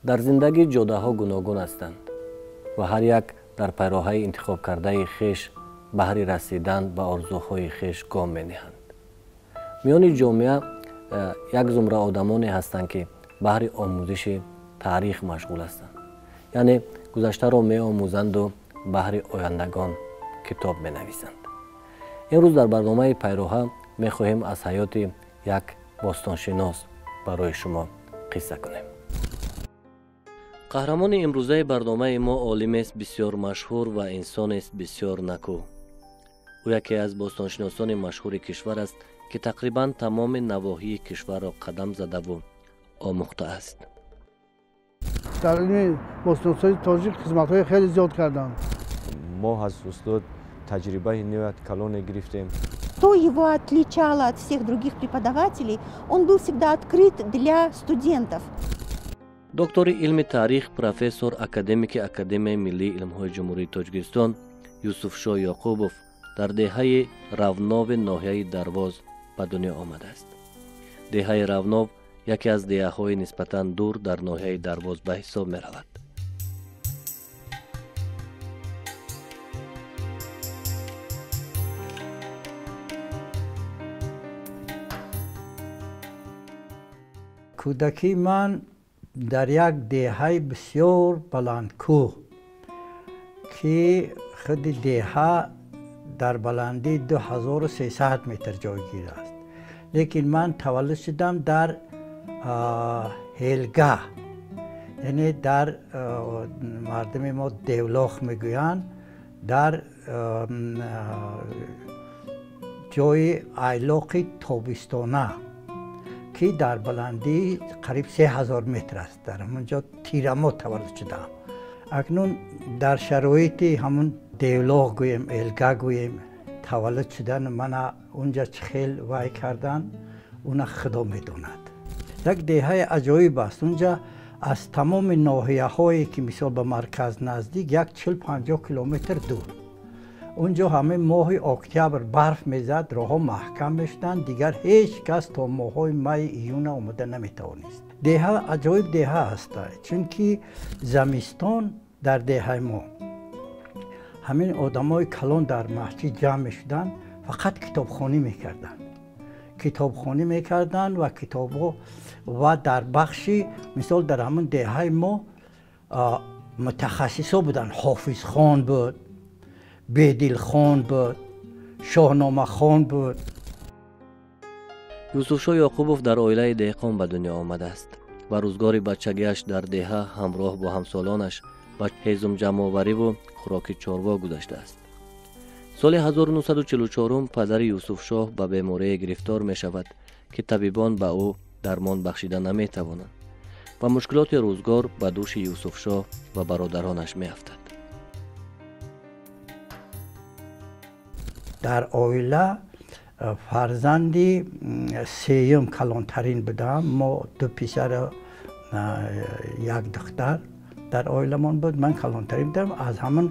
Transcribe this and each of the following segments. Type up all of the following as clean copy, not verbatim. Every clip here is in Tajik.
Дар зиндагӣ ҷодаҳо гуногун ҳастанд ва ҳар як дар пайроҳаи интихобкардаи хеш баҳри расидан ба орзуҳои хеш гом мениҳанд. Миёни ҷомеа як зумра одамоне ҳастанд, ки баҳри омӯзиши таърих машғул ҳастанд, яъне гузаштаро меомӯзанду баҳри ояндагон китоб менависанд. Имрӯз дар барномаи Пайроҳа мехоҳем аз ҳаёти як бостоншинос барои шумо қисса кунем. Қаҳрамони имрӯзаи барномаи мо олимест бисёр машҳур ва инсонест бисёр накӯ. Ӯ яке аз бостоншиносони машҳури кишвар аст, ки тақрибан тамоми навоҳии кишварро қадам задаву омӯхтааст. Дар илми бостоншиносии тоҷик хизматҳои хеле зиёд карданд. Мо аз устод таҷрибаи ниҳоят калоне гирифтем. Что его отличало от всех других преподавателей, он был всегда открыт для студентов. Доктори илми таърих, профессор, академики Академияи миллии илмҳои Ҷумҳурии Тоҷикистон Юсуфшоҳ Ёқубов дар деҳаи Равнови ноҳияи Дарвоз ба дунё омадааст. Деҳаи Равнов яке аз деҳаҳои нисбатан дур дар ноҳияи Дарвоз ба ҳисоб меравад. Кӯдакии ман дар як деҳаи бисёр баландкӯҳ, ки худи деҳа дар баландии 2300 метр ҷойгир аст. Лекин ман таваллуд шудам дар Ҳелга, яъне дар мардуми мо Девлох мегӯянд, дар ҷои айлоқи тобистона, ки дар баландии қариб 3000 метр аст. Дар ҳамон ҷо тирамо таваллуд шудам. Акнун дар шароити ҳамон Девлоғ гӯем, Элга гӯем, таваллуд шудан мана унҷа чӣ хел вай кардан, уна Худо медонад. Як деҳаи аҷоиб аст. Унҷа аз тамоми ноҳияҳое, ки мисол ба марказ наздик, як 40-50 километр дур. Унҷо ҳамаи моҳи октябр барф мезад, роҳҳо маҳкам мешуданд, дигар ҳеҷ кас то моҳҳои майи июна омода наметавонист. Деҳа аҷоиб деҳа аст, чунки замистон дар деҳаи мо ҳамин одамои калон дар масҷид ҷамъ мешуданд, фақат китобхонӣ мекарданд. Китобхонӣ мекарданд ва китобҳо ва дар бахши мисол дар ҳамон деҳаи мо мутахассисо буданд. Ҳофизхон буд, Бедилхон буд, Шоҳномахон буд. Юсуфшоҳ Ёқубов дар оилаи деҳқон ба дунё омадааст ва рӯзгори бачагиаш дар деҳа ҳамроҳ бо ҳамсолонаш ба ҳезумҷамъовариву хӯроки чорво гузаштааст. Соли 1944 падари Юсуфшоҳ ба беморие гирифтор мешавад, ки табибон ба ӯ дармон бахшида наметавонанд ва мушкилоти рӯзгор ба дӯши Юсуфшоҳ ва бародаронаш меафтад. Дар оила фарзанди сеюм калонтарин будам. Мо ду писару як духтар дар оиламон буд. Ман калонтарин будам. Аз ҳамон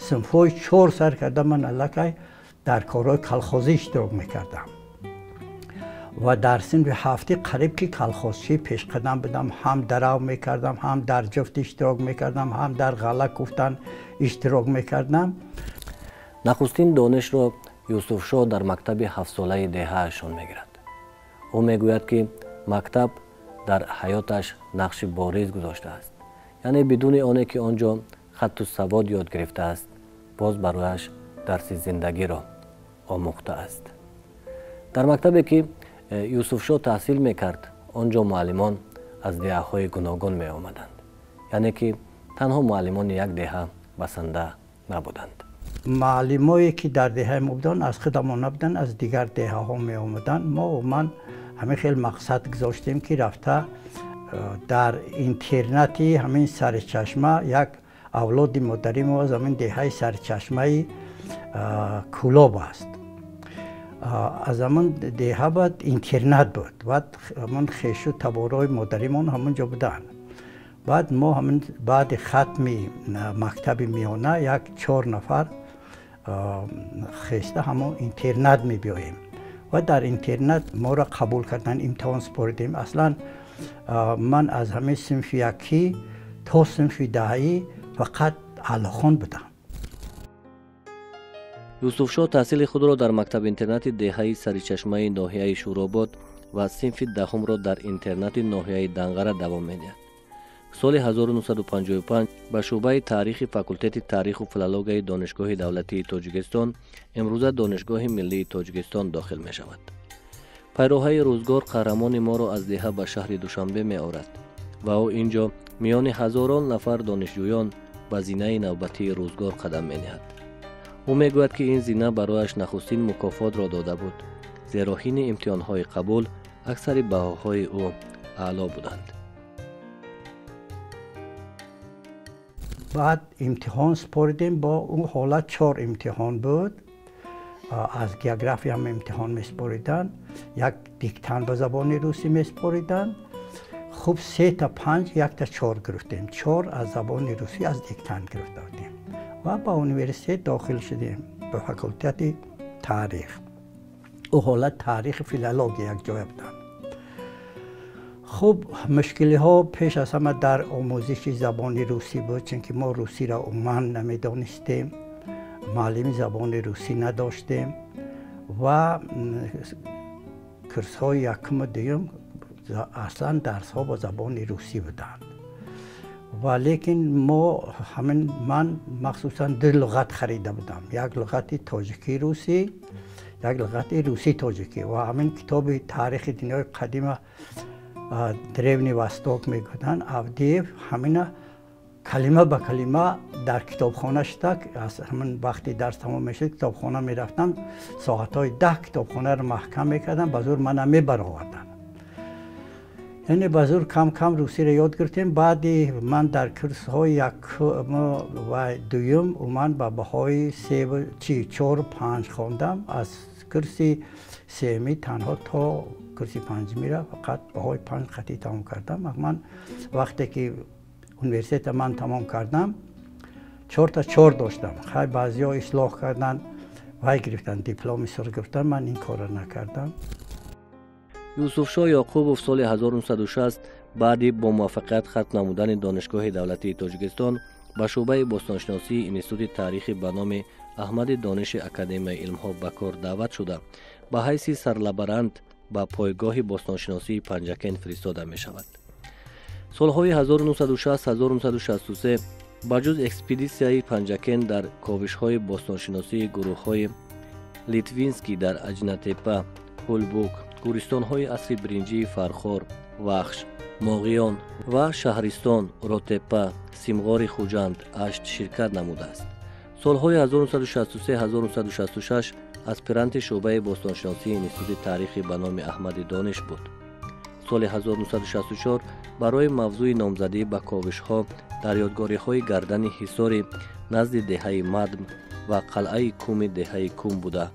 синфҳои чор сар карда ман аллакай дар корҳои колхозӣ иштирок мекардам ва дар синфи ҳафти қариб ки колхозчӣ пешқадам будам. Ҳам дарав мекардам, ҳам дар ҷуфт иштирок мекардам, ҳам дар ғалла куфтан иштирок мекардам. Нахустин донишро Юсуфшоҳ дар мактаби ҳафтсолаи деҳаашон мегирад. Ӯ мегӯяд, ки мактаб дар ҳаёташ нақши бориз гузоштааст, яъне бидуни оне ки он ҷо хатту савод ёд гирифтааст, боз барояш дарси зиндагиро омӯхтааст. Дар мактабе ки Юсуфшоҳ таҳсил мекард, он ҷо муаллимон аз деҳаҳои гуногун меомаданд, яъне ки танҳо муаллимони як деҳа басанда набуданд. Муаллимое ки дар деҳаи мо буданд, аз худамон набуданд, аз дигар деҳаҳо меомаданд. Мо ман ҳамин хел мақсад гузоштем, ки рафта дар интернати ҳамин Саричашма, як авлоди модари мо аз ҳамин деҳаи Саричашмаи Кӯлоб аст. Аз ҳамон деҳа баъд интернат буд, баъд ҳамон хешу таборои модаримон ҳамон ҷо буданд. Баъд мо ҳамин баъди хатми мактаби миёна як чор нафар хеста ҳамон интернат мебиёем ва дар интернат моро қабул карданд, имтиҳон супоридем. Аслан ман аз ҳамин синфи якӣ То синфи даҳӣ фақат аълохон будам. Юсуфшоҳ таҳсили худро дар мактаб-интернати деҳаи Саричашмаи ноҳияи Шӯробод ва синфи даҳумро дар интернати ноҳияи Данғара давом медиҳад. Соли 1955 ба шӯъбаи таърихи факултети таъриху филологияи Донишгоҳи давлатии Тоҷикистон, имрӯза Донишгоҳи миллии Тоҷикистон, дохил мешавад. Пайроҳаи рӯзгор қаҳрамони моро аз деҳа ба шаҳри Душанбе меорад ва ӯ ин ҷо миёни ҳазорон нафар донишҷӯён ба зинаи навбатии рӯзгор қадам мениҳад. Ӯ мегӯяд, ки ин зина барояш нахустин мукофотро дода буд, зеро ҳини имтиҳонҳои қабул аксари баҳоҳои ӯ аъло буданд. Баъд имтиҳон супоридем. Бо он ҳолат чор имтиҳон буд. Аз география ҳам имтиҳон месупориданд, як диктант ба забони русӣ месупориданд. Хуб, сета панҷ, якта чор гирифтем. Чор аз забони русӣ аз диктант гирифта будем ва ба университет дохил шудем, ба факултети таърих. Ӯ ҳолат таърихи филология якҷоя буданд. Хуб, мушкилиҳо пеш аз ҳама дар омӯзиши забони русӣ буд, чунки мо русиро умуман намедонистем, муаллими забони русӣ надоштем ва курсҳои якуму дуюм аслан дарсҳо ба забони русӣ буданд. Ва лекин мо ҳамин, ман махсусан ду луғат харида будам: як луғати тоҷикӣ русӣ, як луғати русӣ тоҷикӣ. Ва ҳамин китоби таърихи дунёи қадима, Древний Восток мегӯянд, Авдеев, ҳамина калима ба калима дар китобхона шуда, аз ҳамин вақти дарс тамом мешуд, китобхона мерафтам, соатҳои 10 китобхонаро маҳкам мекардам, ба зур мана мебароварданд. Яъне ба зур кам кам русиро ёд гирифтем. Баъди ман дар курсҳои якум ва дуюм умуман ба баҳои се, чор, панҷ хондам. Аз курси сеюмӣ танҳо то курси панҷумиро фақат баҳои панҷ қатъӣ тамом кардам. Ман вақте ки университета ман тамом кардам, чорта чор доштам. Хай, баъзеҳо ислоҳ карданд, вай гирифтанд, дипломи сурх гирифтанд, ман ин корро накардам. Юсуфшоҳ Ёқубов соли 1960 баъди бо муваффақият хатм намудани Донишгоҳи давлатии Тоҷикистон ба шӯъбаи бостоншиносии Институти таърихи ба номи Аҳмади Дониши Академияи илмҳо ба кор даъват шуда, ба ҳайси сарлаборант ба пойгоҳи бостоншиносии Панҷакент фиристода мешавад. Солҳои 1960-1963 ба ҷуз экспедитсияи Панҷакент дар ковишҳои бостоншиносии гурӯҳҳои Литвинский дар Аҷинатепа, Ҳулбук, гӯристонҳои асри биринҷии Фархор, Вахш, Моғиён ва шаҳристон, Ротепа, Симғори Хуҷанд, Ашт ширкат намудааст. Солҳои 1963-1966 аспиранти шӯъбаи бостоншиносии Институти таърихи ба номи Аҳмади Дониш буд. Соли 1964 барои мавзӯи номзадӣ ба ковишҳо дар ёдгориҳои гардани Ҳисори назди деҳаи Мадм ва қалъаи Куми деҳаи Кум буда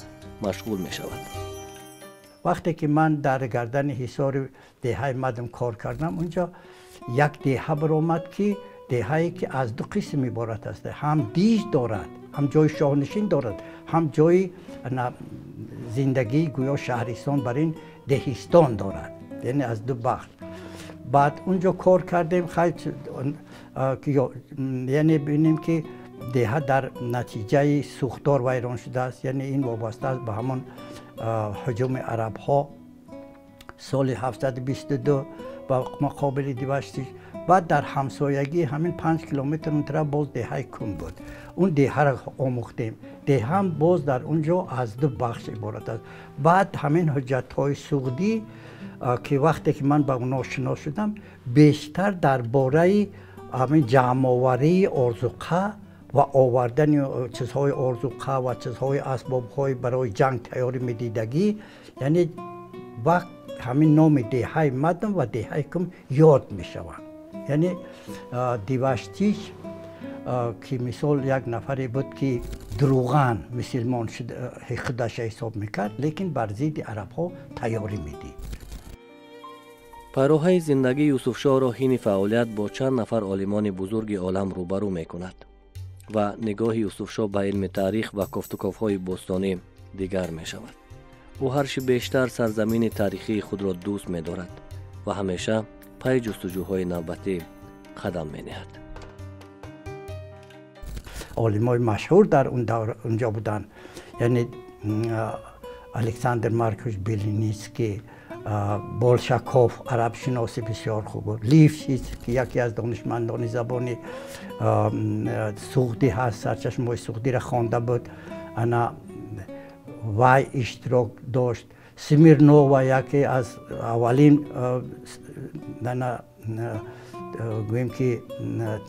машғул мешавад. Вақте ки ман дар гардани Ҳисори деҳаи Мадм кор кардам, унҷо як деҳа баромад, ки деҳае ки аз ду қисм иборат аст: ҳам диж дорад, ҳам ҷои шоҳнишин дорад, ҳам ҷои зиндагии гӯё шаҳристон бар ин деҳистон дорад, яъне аз ду бахш. Баъд унҷо кор кардем, яъне бинем, ки деҳа дар натиҷаи сӯхтор вайрон шудааст, яъне ин вобаста аст ба ҳамон ҳуҷуми арабҳо соли 722 ба муқобили Диваштиш. Баъд дар ҳамсоягии ҳамин 5 километр он тараф боз деҳаи Кум буд. Он деҳаро омӯхтем. Деҳаам боз дар он ҷо аз ду бахш иборат аст. Баъд ҳамин ҳуҷҷатҳои суғдӣ, ки вақте ки ман ба онҳо шинос шудам, бештар дар бораи ҳамин ҷамъоварии орзуқа ва овардани чизҳои орзуқа ва чизҳои асбобҳои барои ҷанг тайёрӣ медидагӣ, яъне вақт ҳамин номи деҳаи Мадм ва деҳаи Кум ёд мешаванд. Яъне Диваштиш, ки мисол як нафаре буд, ки дурӯған мусулмон худаша ҳисоб мекард, лекин бар зидди арабҳо тайёрӣ медид. Пайроҳаи зиндагии Юсуфшоҳро ҳини фаъолият бо чанд нафар олимони бузурги олам рӯбарӯ мекунад ва нигоҳи Юсуфшоҳ ба илми таърих ва кофтуковҳои бостонӣ дигар мешавад. Ӯ ҳарчи бештар сарзамини таърихии худро дӯст медорад ва ҳамеша пайи ҷустуҷӯҳои навбатӣ қадам мениҳад. Олимои машҳур дар он давр унҷо буданд, яъне Александр Маркович Белиницкий, Болшаков, арабшиноси бисёр хуб буд, Лившиц, ки яке аз донишмандони забони суғдӣ ҳаст, сарчашмаҳои суғдиро хонда буд, ана вай иштирок дошт. Смирнова, яке аз аввалин, ана гӯем ки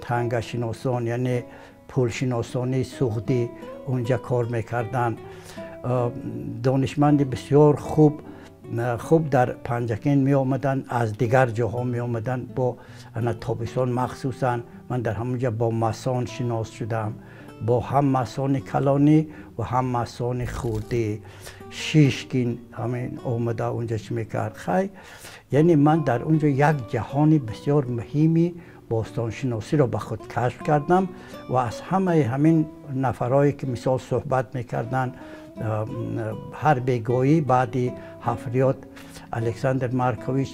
тангашиносон, яъне пулшиносони суғдӣ унҷа кор мекарданд. Донишманди бисёр хуб дар Панҷакент меомаданд, аз дигар ҷоҳо меомаданд бо ана тобистон махсусан. Ман дар ҳамонҷа бо масон шинос шудам, бо ҳам масони калонӣ ва ҳам масони хурдӣ. Шишкин ҳамин омада унҷа чӣ мекард. Хай, яъне ман дар унҷо як ҷаҳони бисёр муҳими бостоншиносиро ба худ кашф кардам ва аз ҳамаи ҳамин нафарҳое ки мисол суҳбат мекарданд ҳар бегоҳӣ баъди ҳафриёт Александр Маркович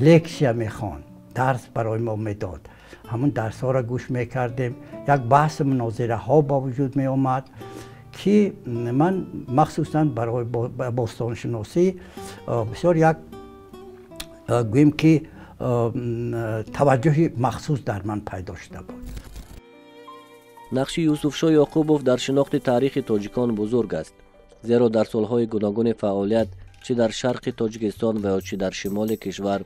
лексия мехонд, дарс барои мо медод. Ҳамун дарсҳоро гӯш мекардем, як баҳсу мунозираҳо ба вуҷуд меомад, ки ман махсусан барои бостоншиносӣ бисёр як гӯем ки таваҷҷӯҳи махсус дар ман пайдо шуда буд. Нақши Юсуфшоҳ Ёқубов дар шинохти таърихи тоҷикон бузург аст, зеро дар солҳои гуногуни фаъолият, чӣ дар шарқи Тоҷикистон ва ё чӣ дар шимоли кишвар,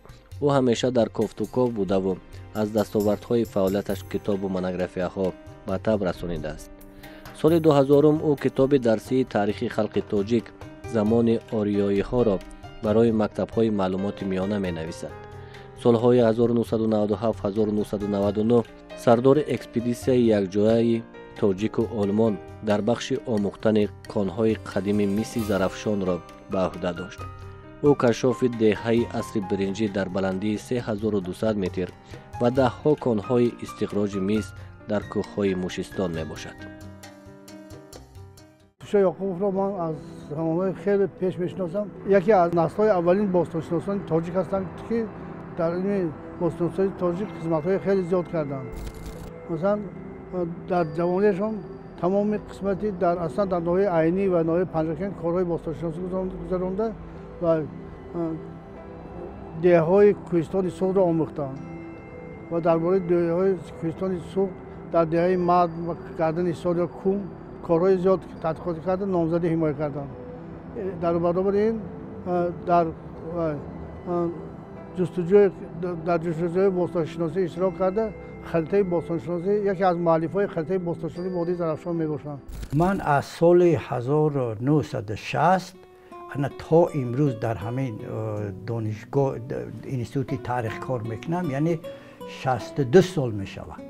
ӯ ҳамеша дар кофтуков будаву аз дастовардҳои фаъолияташ китобу монографияҳо ба таб расонидааст. Соли 2000 ӯ китоби дарсии таърихи халқи тоҷик замони ориёиҳоро барои мактабҳои маълумоти миёна менависад. Солҳои 1997-1999 сардори экспедисияи якҷояи тоҷику олмон дар бахши омӯхтани конҳои қадими миси Зарафшонро ба ӯҳда дошт. Ӯ кашофи деҳаи асри биринҷӣ дар баландии 3200 метр ва даҳҳо конҳои истихроҷи мис дар кӯҳҳои Мушистон мебошад. Юсуфшоҳ Ёқубовро ман аз замонҳои хеле пеш мешиносам. Яке аз наслҳои аввалин бостоншиносони тоҷик ҳастанд, ки дар илми бостоншиносии тоҷик хизматҳои хеле зиёд карданд. Масалан, дар ҷавониашон тамоми қисмати дар аслан дар ноҳияи Айнӣ ва ноҳияи Панҷакент корҳои бостоншиносӣ гузаронда ва деҳаҳои кӯҳистони Суғдро омӯхтанд ва дар бораи деҳаҳои кӯҳистони Суғд дар деҳаи Мад ва Гардани Ҳисор ё Кум корҳои зиёд тадқиқотӣ карда, номзадӣ ҳимоя карданд. Дар баробари ин дар ҷустуҷӯи бостоншиносӣ иштирок карда, харитаи бостоншиносӣ, яке аз муаллифҳои харитаи бостоншиносии водии Зарафшон мебошанд. Ман аз соли 1960 ана то имрӯз дар ҳамин донишгоҳ, институти таърих кор мекунам, яъне 62 сол мешавад.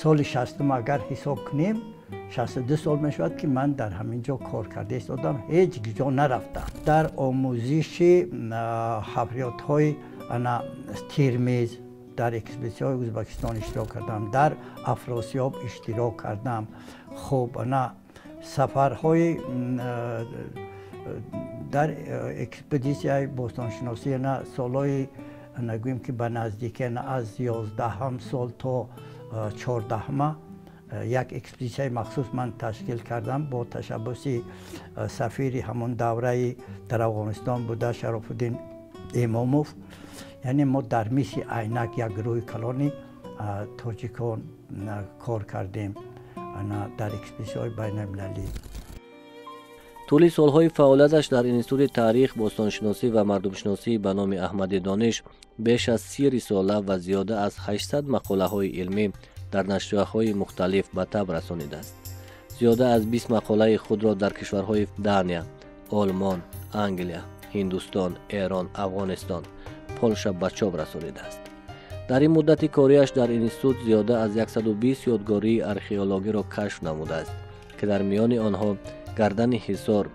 Соли 60 агар ҳисоб кунем, 62 сол мешавад, ки ман дар ҳамин ҷо кор карда истодам, ҳеҷ ҷо нарафтам. Дар омӯзиши ҳафриётҳои ана Термиз дар экспедитсияҳои Ӯзбекистон иштирок кардам, дар Афросиёб иштирок кардам. Хуб, ана сафарҳои дар экспедитсияи бостоншиносӣ ана солҳои ана гӯем ки ба наздики ана аз 11 сол то 14 як экспедитсияи махсус ман ташкил кардам бо ташаббуси сафири ҳамон давраи дар Афғонистон буда Шарофуддин Имомов. Яъне мо дар миси Айнак як гурӯҳи калони тоҷикон кор кардем дар экспедитсияҳои байналмилалӣ. Тӯли солҳои фаъолияташ дар Институти таърих, бостоншиносӣ ва мардумшиносӣ ба номи Аҳмади Дониш беш аз 30 рисола ва зиёда аз 800 мақолаҳои илмӣ дар нашрияҳои мухталиф ба таб расонидааст. Зиёда аз 20 мақолаи худро дар кишварҳои Дания, Олмон, Англия, Ҳиндустон, Эрон, Афғонистон, Полша ба чоп расонидааст. Дар ин муддати кориаш дар институт зиёда аз 120 ёдгории археологиро кашф намудааст, ки дар миёни онҳо Гардани Ҳисор,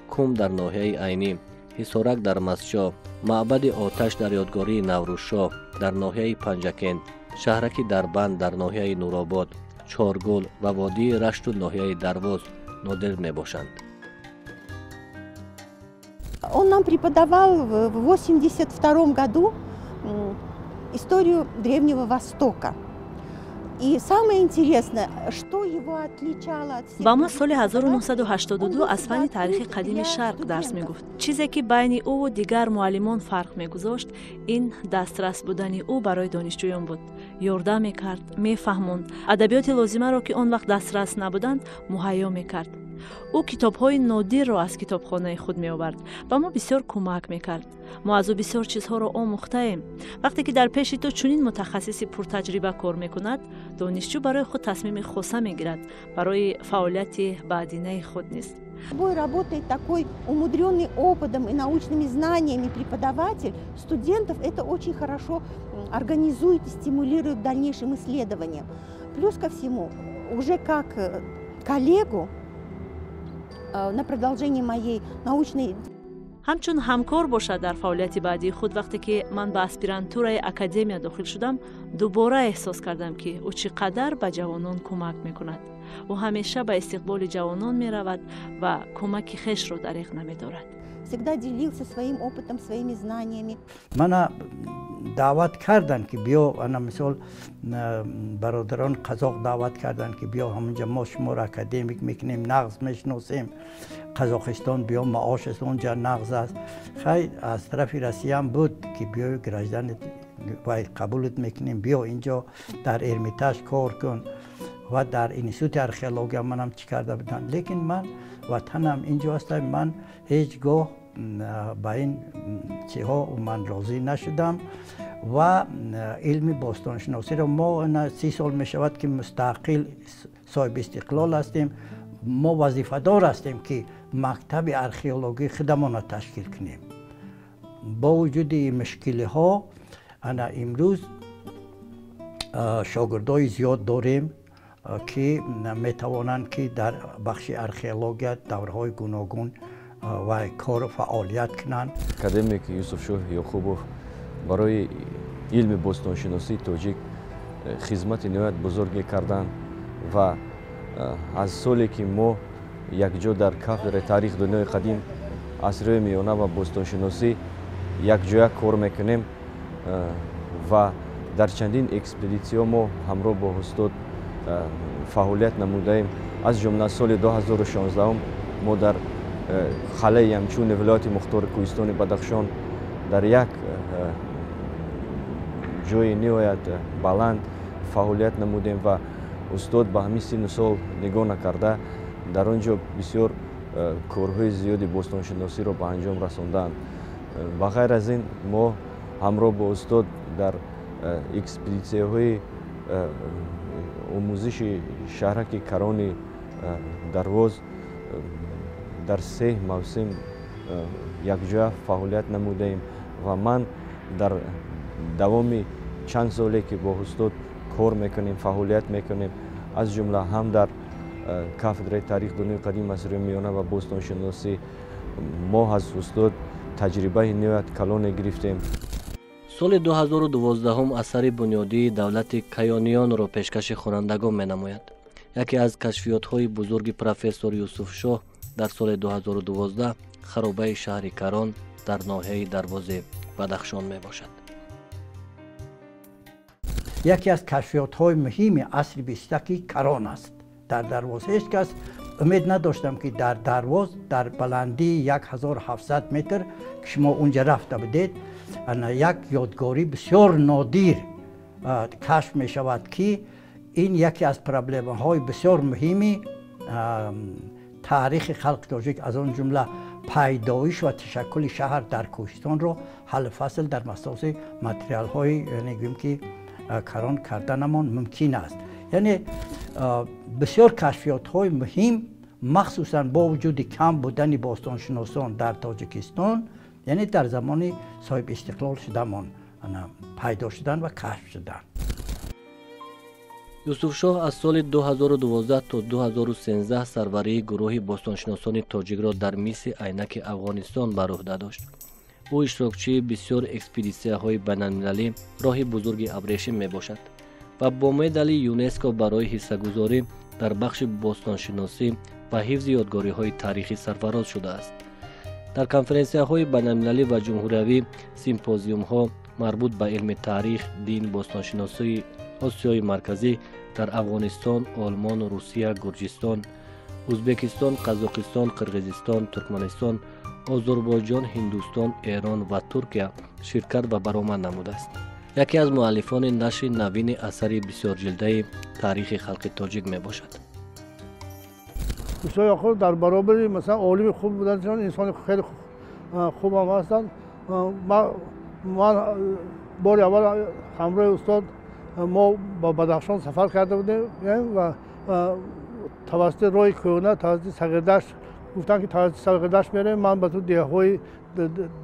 Кум дар ноҳияи Айнӣ, Ҳисорак дар Мастчоҳ, маъбади оташ дар ёдгории Наврӯзшоҳ дар ноҳияи Панҷакент, шаҳраки Дарбанд дар ноҳияи Нуробод, Чоргул ва водии Рашту ноҳияи Дарвоз нодир мебошанд. Он нам преподавал в 1982 году историю Древнего Востока. И самое интересное, что его отличало от всех. Ба мо соли 1982 аз фанни таърихи қадими шарқ дарс мегуфт. Чизе ки байни ӯву дигар муаллимон фарқ мегузошт, ин дастрас будани ӯ барои донишҷӯён буд. Ёрдам мекард, мефаҳмонд, адабиёти лозимаро, ки он вақт дастрас набуданд, муҳайё мекард. Ӯ китобҳои нодирро аз китобхонаи худ меовард, ба мо бисёр кӯмак мекард. Мо аз ӯ бисёр чизҳоро омӯхтаем. Вақте ки дар пеши ту чунин мутахассиси пуртаҷриба кор мекунад, донишҷӯ барои худ тасмими хоса мегирад, барои фаъолияти баъдинаи худ низ. Собой работает такой умудренный опытом и научными знаниями преподаватель, студентов это очень хорошо организует и стимулирует к дальнейшим исследованиям. Плюс ко всему, уже как коллегу на продолжение моей научной Ҳамчун ҳамкор бошад, дар фаъолияти баъдии худ, вақте ки ман ба аспирантураи академия дохил шудам, дубора эҳсос кардам, ки ӯ чӣ қадар ба ҷавонон кӯмак мекунад. Ӯ ҳамеша ба истиқболи ҷавонон меравад ва кӯмаки хешро дареғ намедорад. Всегда делился своим опытом, своими знаниями. Мана даъват карданд, ки биё, ана мисол, бародарон қазоқ даъват карданд, ки биё ҳамунҷа, мо шуморо академик мекунем, нағз мешиносем, Қазоқистон биё, маош аст онҷа, нағз аст. Хай, аз тарафи Россияам буд, ки биё, граждан вай қабулат мекунем, биё инҷо дар Эрмитаж кор кун ва дар институти археология манам чӣ карда буданд. Лекин ман ватанам инҷо аст, ман ҳеҷ гоҳ ба ин чиҳо ман розӣ нашудам ва илми бостоншиносиро мо 30 сол мешавад, ки мустақил, соҳиби истиқлол ҳастем. Мо вазифадор ҳастем, ки мактаби археологии худамонро ташкил кунем. Бо вуҷуди мушкилиҳо, ана имрӯз шогирдои зиёд дорем, ки метавонанд, ки дар бахши археология давраҳои гуногун ва кору фаъолият кунанд. Академик Юсуфшоҳ Ёқубов барои илми бостоншиносии тоҷик хизмати ниҳоят бузурге карданд ва аз соле ки мо якҷо дар кафедраи таърих дунёи қадим, асрҳои миёна ва бостоншиносӣ якҷоя кор мекунем ва дар чандин экспедитсиё мо ҳамроҳ бо устод фаъолият намудаем. Аз ҷумла соли 2016 мо дар қалъаи Ямчуни вилояти мухтори кӯҳистони Бадахшон дар як ҷои ниҳоят баланд фаъолият намудем ва устод ба ҳамин синну сол нигоҳ накарда, дар он ҷо бисёр корҳои зиёди бостоншиносиро ба анҷом расонданд. Ба ғайр аз ин, мо ҳамроҳ бо устод дар экспедитсияҳои омӯзиши шаҳраки Карони Дарвоз дар се мавсим якҷоя фаъолият намудаем ва ман дар давоми чанд соле ки бо устод кор мекунем, фаъолият мекунем, аз ҷумла ҳам дар кафедраи таърих дунёи қадим, асри миёна ва бостоншиносӣ, мо аз устод таҷрибаи ниҳоят калоне гирифтем. Соли 2012 асари бунёдии давлати каёниёнро пешкаши хонандагон менамояд. Яке аз кашфиётҳои бузурги профессор Юсуфшоҳ дар соли 2012 харобаи шаҳри Карон дар ноҳияи Дарвози Бадахшон мебошад. Яке аз кашфиётҳои муҳими асри бистяки Карон аст дар Дарвоз. Ҳеҷ кас умед надоштам, ки дар Дарвоз, дар баландии 1700 метр, ки шумо унҷа рафта будед, ана як ёдгорӣ бисёр нодир кашф мешавад, ки ин яке аз проблемаҳои бисёр муҳими таърихи халқи тоҷик, аз он ҷумла пайдоиш ва ташаккули шаҳр дар кӯҳистонро ҳаллу фасл дар асоси материалҳои, яъне гӯем ки, Карон карданамон мумкин аст. Яъне бисёр кашфиётҳои муҳим, махсусан бо вуҷуди кам будани бостоншиносон дар Тоҷикистон, яъне дар замони соҳиби истиқлол шудамон пайдо шуданд ва кашф шуданд. Юсуфшоҳ аз соли 2012 то 2013 сарварии гурӯҳи бостоншиносони тоҷикро дар Миси Айнаки Афғонистон бар ӯҳда дошт. Ӯ иштирокчии бисёр экспедитсияҳои байналмилалӣ роҳи бузурги абрешим мебошад ва бо медали ЮНЕСКО барои ҳиссагузорӣ дар бахши бостоншиносӣ ва ҳифзи ёдгориҳои таърихӣ сарфароз шудааст. Дар конференсияҳои байналмилалӣ ва ҷумҳуриявӣ, симпозиумҳо марбут ба илми таърих, дин, бостоншиносӣ Осиёи Марказӣ, дар Афғонистон, Олмон, Русия, Гурҷистон, Ӯзбекистон, Қазоқистон, Қирғизистон, Туркманистон, Озарбойҷон, Ҳиндустон, Эрон ва Туркия ширкат ва баромад намудааст. Яке аз муаллифони нашри навини асари бисёрҷилдаи таърихи халқи тоҷик мебошад. Устод Ёқубов дар баробари масалан олими хуб буданашон инсони хеле хуб ҳам ҳастанд. Ман бори аввал ҳамроҳи устод мо ба Бадахшон сафар карда будем ва тавассути роҳи кӯҳна, тавассути Сағирдашт, гуфтанд ки тавассути Сағирдашт меравем, ман ба ту деҳаҳои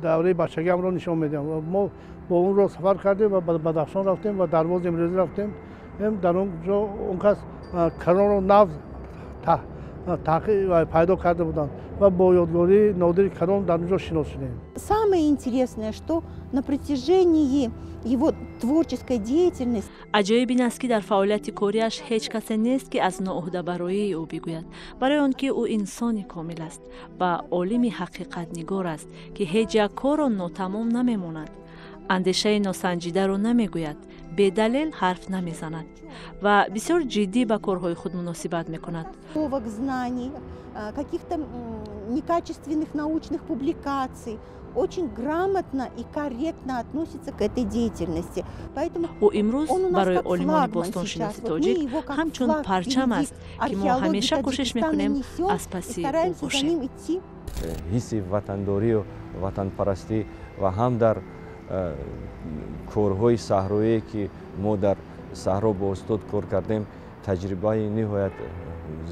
давраи бачагиамро нишон медиҳам. Мо бо он роҳ сафар кардем ва ба Бадахшон рафтем ва Дарвози имрӯзӣ рафтем. Дар он ҷо он кас Каронро нав пайдо карда буданд ва бо ёдгории нодири Карон дар он ҷо шинос шудем. Самое интересное, что на протяжении его творческой деятельности. Аҷоиб ин аст, ки дар фаъолияти кориаш ҳеҷ касе нест, ки аз ноуҳдабароии ӯ бигӯяд, барои он ки ӯ инсони комил аст ва олими ҳақиқатнигор аст, ки ҳеҷ як корро нотамом намемонад, андешаи носанҷидаро намегӯяд, бедалел ҳарф намезанад ва бисёр ҷиддӣ ба корҳои худ муносибат мекунад. Знаний, каких-то некачественных научных публикаций, очень грамотно и корректно относится к этой деятельности. Поэтому ӯ имрӯз барои олимони бостоншиноси тоҷик ҳамчун парчам аст, ки мо ҳамеша кӯшиш мекунем аз паси ӯ бошем. Ҳисси ватандорию ватанпарастӣ ва ҳам дар корҳои саҳроие, ки мо дар саҳро бо устод кор кардем, таҷрибаи ниҳоят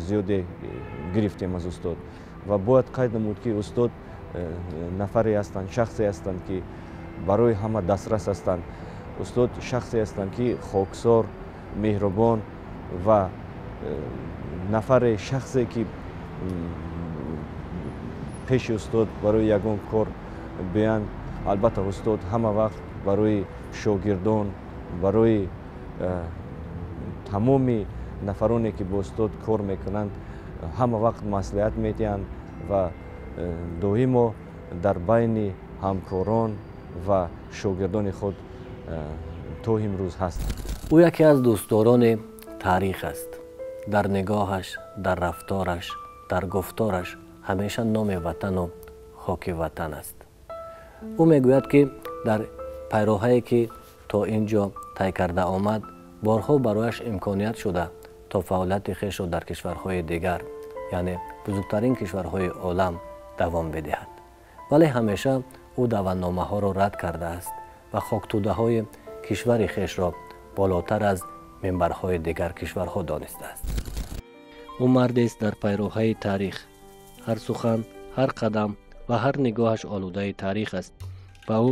зиёде гирифтем аз устод. Ва бояд қайд намуд, ки устод нафаре ҳастанд, шахсе ҳастанд, ки барои ҳама дастрас ҳастанд. Устод шахсе ҳастанд, ки хоксор, меҳрубон ва нафаре, шахсе, ки пеши устод барои ягон кор биёянд, албатта устод ҳама вақт барои шогирдон, барои тамоми нафароне, ки бо устод кор мекунанд, ҳама вақт маслиҳат медиҳанд ва доимо дар байни ҳамкорон ва шогирдони худ то имрӯз ҳастанд. Ӯ яке аз дӯстдорони таърих аст. Дар нигоҳаш, дар рафтораш, дар гуфтораш ҳамеша номи ватану хоки ватан аст. Ӯ мегӯяд, ки дар пайроҳае, ки то ин ҷо тай карда омад, борҳо барояш имконият шуда то фаъолияти хешро дар кишварҳои дигар, яъне бузургтарин кишварҳои олам, давом бидиҳад, вале ҳамеша ӯ даъватномаҳоро рад кардааст ва хоктӯдаҳои кишвари хешро болотар аз минбарҳои дигар кишварҳо донистааст. Ӯ мардест дар пайроҳаи таърих. Ҳар сухан, ҳар қадам ва ҳар нигоҳаш олудаи таърих аст ва ӯ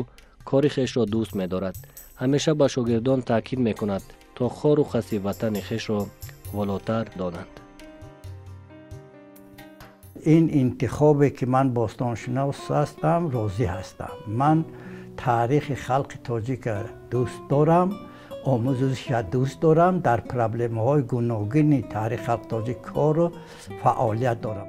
кори хешро дӯст медорад. Ҳамеша ба шогирдон таъкид мекунад, то хору хаси ватани хешро волотар донанд. Ин интихобе, ки ман бостоншинос ҳастам, розӣ ҳастам. Ман таърихи халқи тоҷика дӯст дорам, омӯзиша дӯст дорам, дар проблемаҳои гуногуни таърихи халқи тоҷик кору фаъолият дорам.